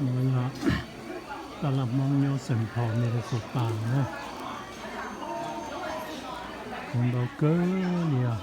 Nov yog taj laj Hmoob nyob Saint Paul, Minnesota na. Khoom ntau kawg li os.